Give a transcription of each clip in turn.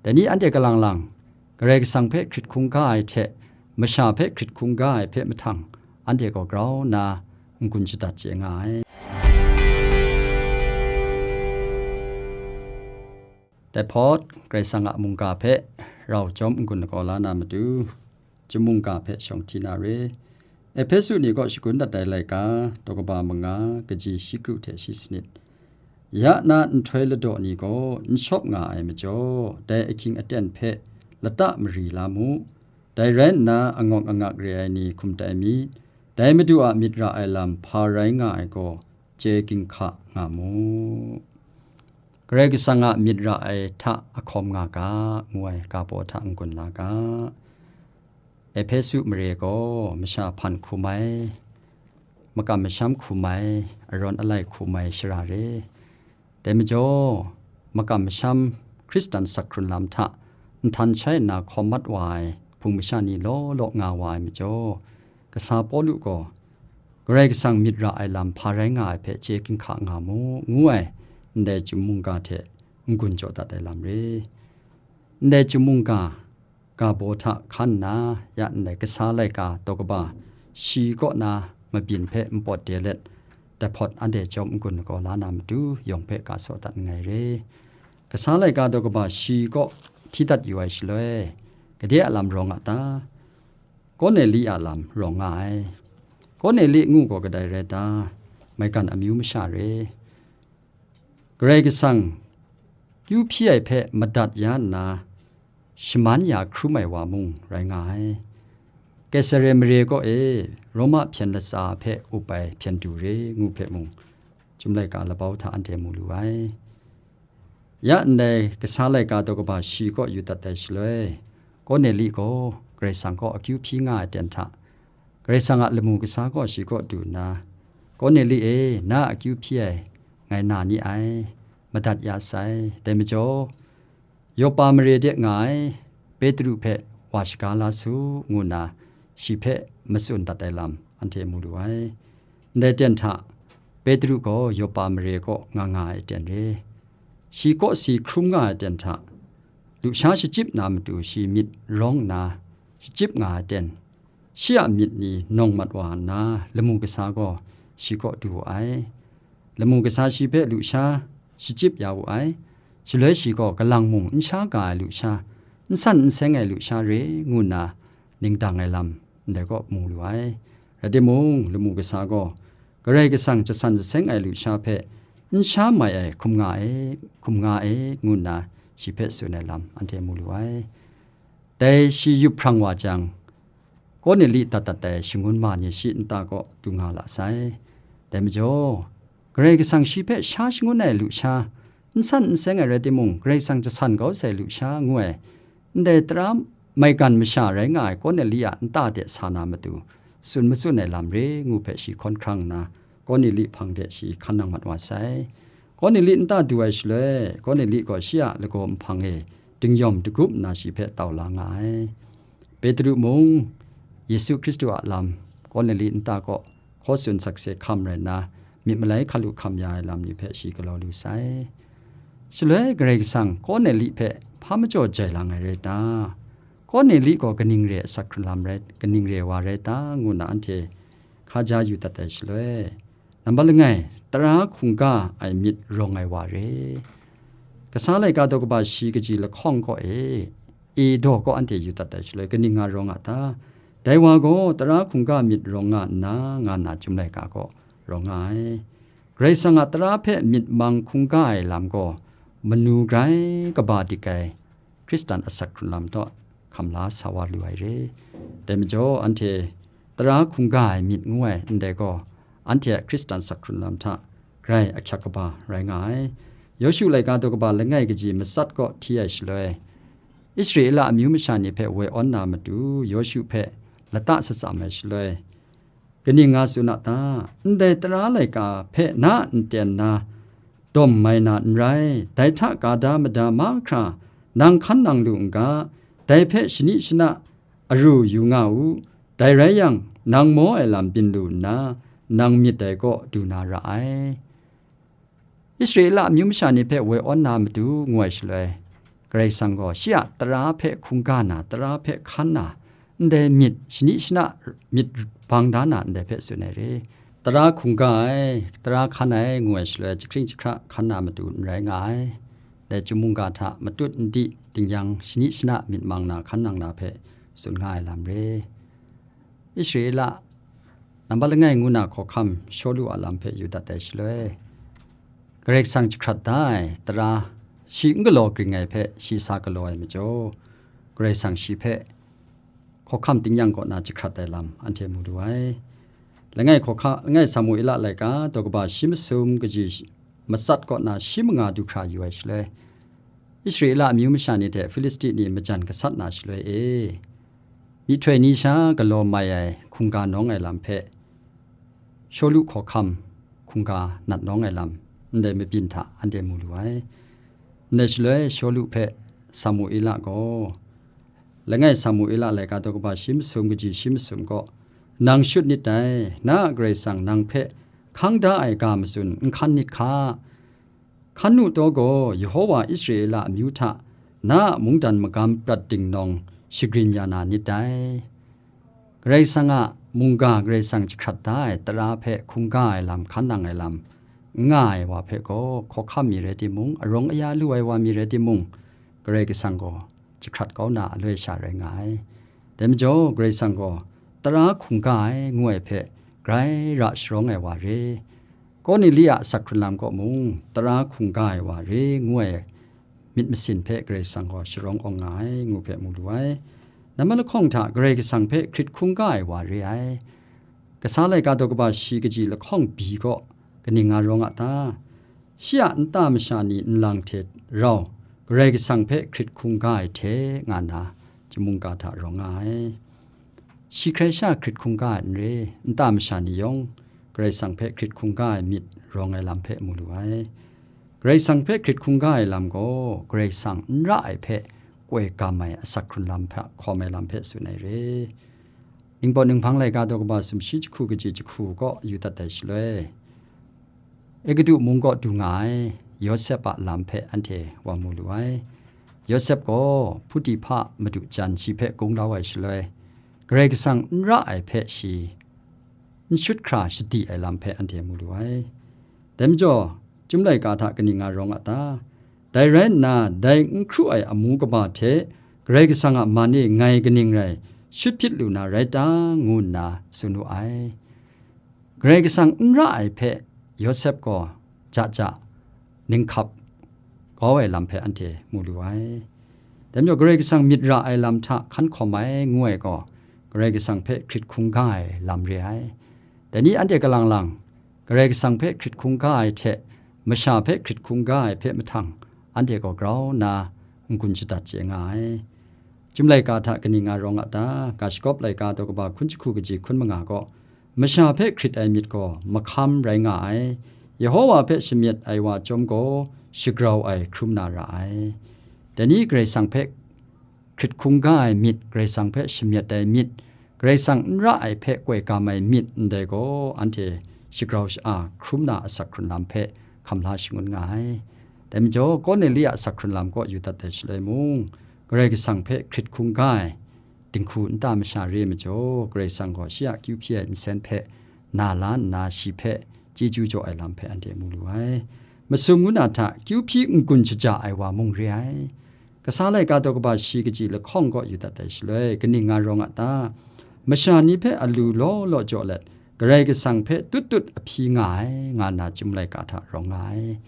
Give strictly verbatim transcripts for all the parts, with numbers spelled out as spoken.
Dai ni anhte kalang lang, Karai Kasang hpe hkrit hkungga ai hte masha hpe hkrit hkungga ai hpe mahtang, anhte gaw grau nna n-gun shadat chye nga ai. Dai hpawt, Karai Kasang a mungga hpe rau jawm n-gun lagaw la na matu, chyum mungga hpe shawng hti na re. Ehpesu ni kaw shagun dat ai laika, daw kaba manga, kaji shi kru hte shi sanit. Ya na nhtoi ladaw ni gaw n shawp nga ai majaw, dai ahkying aten hpe lata mari la mu. Dai rai nna, angawk angak re ai ni hkum tai mi, dai Madu a myit ra ai lam hpa rai nga ai gaw, chye ginhka nga mu. Karai Kasang a myit ra ai hta ahkawm nga ga, ngu ai ga baw hta n-gun la ga. Ehpesu mare gaw masha hpan hkum ai, makam masham hkum ai, arawn alai hkum ai shara re. Dai majaw, makam masham Hkristan sak hkrun lam hta nhtan shai nna hkawm mat wa ai hpung masha ni law law nga wa ai majaw, kasa Pawlu gaw, Karai Kasang myit ra ai lam hpa rai nga ai hpe chye ginhka nga mu, ngu ai ndai chyum mungga hte n-gun jaw dat ai lam re. Ndai chyum mungga ga baw hta hkan nna, ya ndai kasa laika daw kaba shi kaw na mabyin hpe npawt de let, dai hpawt anhte jawm n-gun lagaw la na matu, yawng hpe ga saw dat nngai re. Kasa laika daw kaba shi kaw hti dat yu ai shaloi, gade a lam rawng a ta? Korneli a lam rawng nga ai. Korneli ngu gaw kadai rai ta? Maigan amyu masha re. Karai Kasang kyu hpyi ai hpe madat ya nna, shaman ya hkrum ai wa mung rai nga ai. Kaisare mare kaw e, Roma hpyen latsa hpe up ai hpyen du re ngu hpe mung, Chyum laika labau hta anhte mu lu ai. Ya ndai kasa laika daw kaba shi kaw yu dat ai shaloi, Korneli gaw Karai Kasang kaw akyu hpyi nga ai ten hta, Karai Kasang a lamu kasa gaw shi kaw du nna, "Korneli e, na a akyu hpyi ai, ngai na ni ai, madat ya sai, dai majaw, Yopa mare de nga ai Petru hpe wa shaga la su," ngu nna shi hpe matsun dat ai lam anhte mu lu ai. Ndai ten hta, Petru gaw Yopa mare kaw nga nga ai ten re. Shi kawsi hkrum nga ai ten hta, lusha shachyip na matu shi myit rawng nna shachyip nga ai ten, shi a myit ni nawng mat wa nna, lamu kasa gaw shi kaw du wu ai. Lamu kasa shi hpe lusha shachyip ya wu ai. Shaloi shi gaw kalang mung n sha ga ai lusha, n san n seng ai lusha re ngu nna ning dang ai lam ndai kaw mu lu ai. Rai timung, lamu kasa gaw Karai Kasang jasan jaseng ai lusha hpe n sha mai ai hkum nga e, hkum nga e, ngu nna shi hpe tsun ai lam anhte mu lu ai. Dai shi yup hprang wa jang, Korneli dat dat ai shangun ma ni shi nta kaw du nga la sai. Dai majaw, Karai Kasang shi hpe sha shangun ai lusha, n san n seng ai rai timung, Karai Kasang jasan kau sai lusha ngu ai, ndai tara maigan masha rai nga ai Korneli a nta de sa na matu, tsun matsun ai lam re ngu hpe shi hkawn hkrang nna, Korneli hpang de shi hkan nang mat wa sai. Korneli nta du ai shaloi, Korneli gaw shi a lagaw nhpang e dingyawm dagup nna shi hpe tau la nga ai. Petru mung, Yesu Hkristu a lam Korneli nta kaw hkaw tsun sakse hkam rai nna, myit malai hkalu hkam ya ai lam ni hpe shi galaw lu sai. Shaloi Karai Kasang Korneli hpe hpa majaw jai lang ai rai ta? Korneli gaw kaning re asak hkrun lam rai, kaning re wa rai ta, ngu nna anhte hkaja yu dat ai shaloi, nambat langai, tara hkungga ai myit rawng ai wa re. Kasa laika daw kaba shi kaji lahkawng kaw e, e daw kaw anhte yu dat ai shaloi, kaning nga rawng a ta? Dai wa gaw tara hkungga myit rawng nga nna, nga nna Chyum laika kaw rawng nga ai. Karai Kasang a tara hpe myit mang hkungga ai lam gaw, manu grai kaba dik ai Hkristan asak hkrun lam taw hkam la sa wa lu ai re. Dai majaw, anhte tara hkungga ai myit ngu ai ndai gaw, anhte a Hkristan asak hkrun lam hta grai ahkyak kaba rai nga ai. Yawshu laika daw kaba langai kaji matsat kaw hti ai shaloi, Israela amyu masha ni hpe woi awn na matu, Yawshu hpe lata shatsam ai shaloi, kaning nga tsun a ta? Ndai tara laika hpe na a nten na dawm mai na n rai, dai hta ga da mada mahkra nang hkan nang lu n ga, dai hpe shani shana aru yu nga u, dai rai yang, nang maw ai lam byin lu nna, nang myit dai kaw du na ra ai. Israela amyu masha ni hpe woi awn na matu ngu ai shaloi, Karai Kasang gaw shi a tara hpe hkungga na, tara hpe hkan na, ndai myit shani shana myit bang da na ndai hpe tsun ai re. Tara hkungga ai, tara hkan ai ngu ai shaloi, jahkring jahkra hkan na matu n rai nga ai. Dai chyum mungga hta matut n di, dingyang shani shana myit mang na hkan nang na hpe tsun nga ai lam re. Israela nambat langai ngu na hkawhkam Shawlu a lam hpe yu dat ai shaloi, Karai Kasang jahkrat da ai tara, shi n galaw gring ai hpe shi sa galaw ai majaw, Karai Kasang shi hpe hkawhkam tingnyang kaw na jahkrat ai lam anhte mu lu ai. Langai hkawhka, langai Samuela laika daw kaba shi masum kaji shi-, matsat kaw na shi manga du hkra yu ai shaloi, Israela amyu masha ni hte Filisti ni majan gasat na shaloi e, myihtoi ni sha galaw mai ai hkungga nawng ai lam hpe, Shawlu hkawhkam hkungga nat nawng ai lam, ndai mabyin hta anhte mu lu ai. Ndai shaloi Shawlu hpe Samuela gaw, langai Samuela laika daw kaba shi masum kaji shi masum gaw, nang shut nit dai, na a Karai Kasang nang hpe hkang da ai ga matsun n hkan nit hka. Hkan nu taw gaw, Yehova Israela amyu hta na a mungdan magam prat dingnawng shagrin ya na nit dai. Karai Kasang a mungga, Karai Kasang jahkrat da ai tara hpe hkungga ai lam, hkan nang ai lam, n nga ai wa hpe gaw, hkawhkam mi rai timung, arawng aya lu ai wa mi rai timung, Karai Kasang gaw jahkrat kau na aloi sha rai nga ai. Dai majaw, Karai Kasang gaw tara hkungga ai ngu ai hpe grai ra sharawng ai wa re. Kawnelia a asak hkrun lam kaw mung, tara hkungga ai wa re ngu ai myit masin hpe Karai Kasang gaw sharawng awng nga ai, ngu hpe mu lu ai. Nambat lahkawng hta Karai Kasang hpe hkrit hkungga ai wa re ai. Kasa laika daw kaba shi kaji lahkawng byi kaw kaning nga rawng a ta? Shi a nta masha ni nlang hte rau Karai Kasang hpe hkrit hkungga ai hte nga nna, chyum mungga hta rawng nga ai. Shi hkrai sha hkrit hkungga ai n re, nta masha ni yawng Karai Kasang hpe hkrit hkungga ai myit rawng ai lam hpe mu lu ai. Karai Kasang hpe hkrit hkungga ai lam gaw, Karai Kasang n ra ai hpe koi gam ai asak hkrun lam hpe hkawm ai lam hpe tsun ai re. Ningpawt Ninghpang laika daw kaba sumshi jahku kaji jahku kaw yu dat ai shaloi, Egutu mung kaw du nga ai Yawsep a lam hpe anhte wa mu lu ai. Yawsep gaw Hputihpa madu jan shi hpe gung lau ai shaloi, Karai Kasang n ra ai hpe shi n shut hkra shadi ai lam hpe anhte mu lu ai. Dai majaw, Chyum laika hta kaning nga rawng a ta? Dai rai nna, dai n hkru ai amu kaba hte Karai Kasang a man e ngai kaning rai shut hpyit lu na rai ta? Ngu nna tsun wu ai. Karai Kasang n ra ai hpe Yawsep gaw ja ja ninghkap kau ai lam hpe anhte mu lu ai. Dai majaw, Karai Kasang myit ra ai lam hta hkan hkawm ai ngu ai gaw, Karai Kasang hpe hkrit hkungga ai lam re ai. Dai ni anhte kalang lang, Karai Kasang hpe hkrit hkungga ai hte masha hpe hkrit hkungga ai hpe mahtang, anhte gaw grau nna n-gun shadat chye nga ai. Chyum laika hta kaning nga rawng a ta? Ga shagawp laika daw kaba hkun jahku kaji hkun manga gaw, masha hpe hkrit ai myit gaw mahkam rai nga ai, Yehova hpe shamyet ai wa chyawm gaw shagrau ai hkrum na ra ai. Dai ni Karai Kasang hpe hkrit hkungga ai myit, Karai Kasang hpe shamyet ai myit, Karai Kasang n ra ai hpe koi gam ai myit ndai gaw, anhte shagrau sha-a hkrum na asak hkrun lam hpe hkam la shangun nga ai. Dai majaw, Kawnelia asak hkrun lam kaw yu dat ai shaloi mung, Karai Kasang hpe hkrit hkungga ai dinghku nta masha re majaw, Karai Kasang gaw shi a akyu hpyi ai nsen hpe na la nna, shi hpe chyeju jaw ai lam hpe anhte mu lu ai. Masum ngu na hta kyu hpyi n-gun shaja ai wa mung re ai. Kasa laika daw kaba shi kaji lahkawng kaw yu dat ai shaloi, kaning nga rawng a ta? Masha ni hpe alu law law jaw let, Karai Kasang hpe tut tut a hpyi nga ai, nga nna Chyum laika hta rawng nga ai.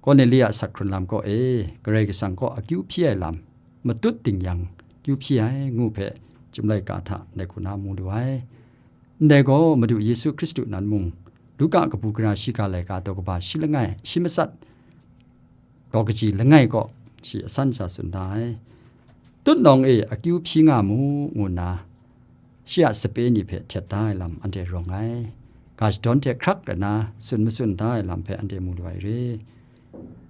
Kawnelia asak hkrun lam kaw e, Karai Kasang kaw akyu hpyi ai lam, matut dingyang kyu hpyi ai ngu hpe Chyum laika hta ndai hku na mu lu ai. Ndai gaw Madu Yesu Hkristu nan mung, Luka kabu gara shiga laika daw kaba shi langai, shi matsat, daw kaji langai kaw shi asan sha tsun da ai. Tutnawng e akyu hpyi nga mu, ngu nna shi a sape ni hpe htet da ai lam anhte rawng ai. Ga shadawn hte hkrak rai nna, tsun matsun da ai lam hpe anhte mu lu ai re.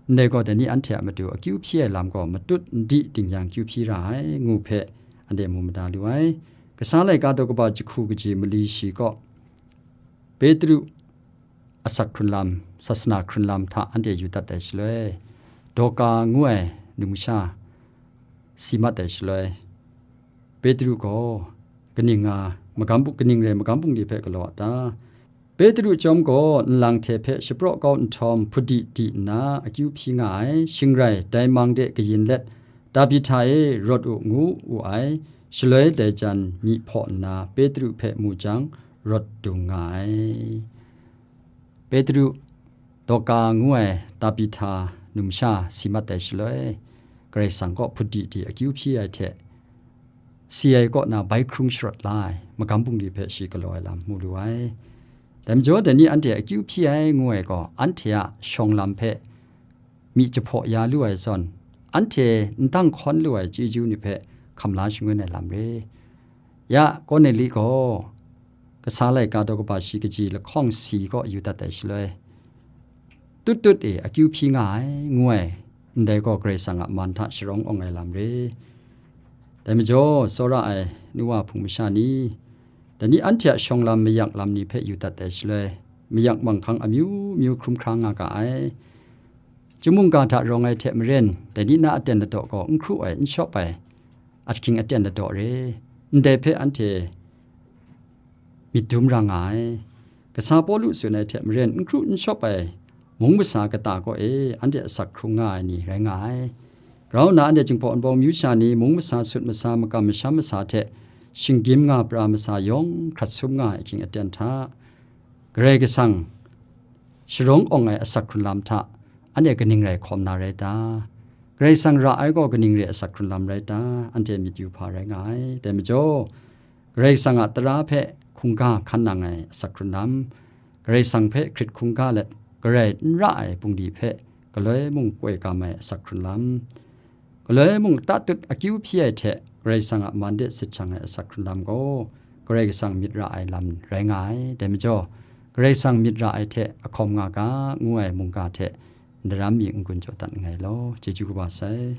Ndai gaw, dai ni anhte a matu akyu hpyi ai lam gaw matut n di dingyang kyu hpyi ra ai, ngu hpe anhte mu mada lu ai. Kasa laika daw kaba jahku kaji mali shi kaw, Petru asak hkrun lam, sasana hkrun lam hta anhte yu dat ai shaloi, Dorka ngu ai numsha si mat ai shaloi, Petru gaw kaning nga magam bung, kaning rai magam bungli hpe galaw a ta? Petru chyawm gaw nlang hte hpe shapraw kau nhtawm hpudi di nna akyu hpyi nga ai, shing rai dai mang de kayin let, Tabihta e, rawt u, ngu wu ai. Shaloi dai jan myi hpaw nna Petru hpe mu jang, rawt dung nga ai. Petru, Dorka ngu ai Tabihta numsha si mat ai shaloi, Karai Kasang kaw hpudi di akyu hpyi ai hte, si ai kaw na bai hkrung sharawt la ai magam bungli hpe shi galaw ai lam mu lu ai. Dai majaw, dai ni anhte akyu hpyi ai ngu ai gaw, anhte a shawng lam hpe myi jahpaw ya lu ai zawn, anhte ndang hkawn lu ai chyeju ni hpe hkam la shangun ai lam re. Ya, Korneli gaw kasa laika daw kaba shi kaji lahkawng si kaw yu dat ai shaloi, tut tut e akyu hpyi nga ai, ngu ai, ndai gaw Karai Kasang a man hta sharawng awng ai lam re. Dai majaw, tsawra ai nu wa hpung masha ni, dai ni anhte a shawng lam mayak lam ni hpe yu dat ai shaloi, mayak manghkang amyu myu hkrum hkra nga ga ai. Chyum mungga hta rawng ai hte maren, dai ni na aten ladaw gaw n hkru ai, n shawp ai, ahkying aten ladaw re, ndai hpe anhte myit dum ra nga ai. Kasa Pawlu tsun ai hte maren, n hkru n shawp ai mung masa kata kaw e anhte asak hkrung nga ai ni rai nga ai. Grau nna anhte Jinghpaw Wunpawng myu sha ni mung masa, sut masa, makam masham masa hte shinggyim nga pra masa yawng hkrat sum nga ai ahkying aten hta, Karai Kasang sharawng awng ai asak hkrun lam hta anhte kaning rai hkawm na rai ta? Karai Kasang ra ai gaw kaning re asak hkrun lam rai ta? Anhte myit yu hpa rai nga ai. Dai majaw, Karai Kasang a tara hpe hkungga hkan nang ai asak hkrun lam, Karai Kasang hpe hkrit hkungga let garai n ra ai bungli hpe galoi mung koi gam ai asak hkrun lam, galoi mung tatut akyu hpyi ai hte Karai Kasang a man de sit shang ai asak hkrun lam gaw, Karai Kasang myit ra ai lam rai nga ai. Dai majaw, Karai Kasang myit ra ai hte ahkawm nga ga, ngu ai mungga hte ndaram mi n-gun jaw dat nngai law. Chyeju kaba sai.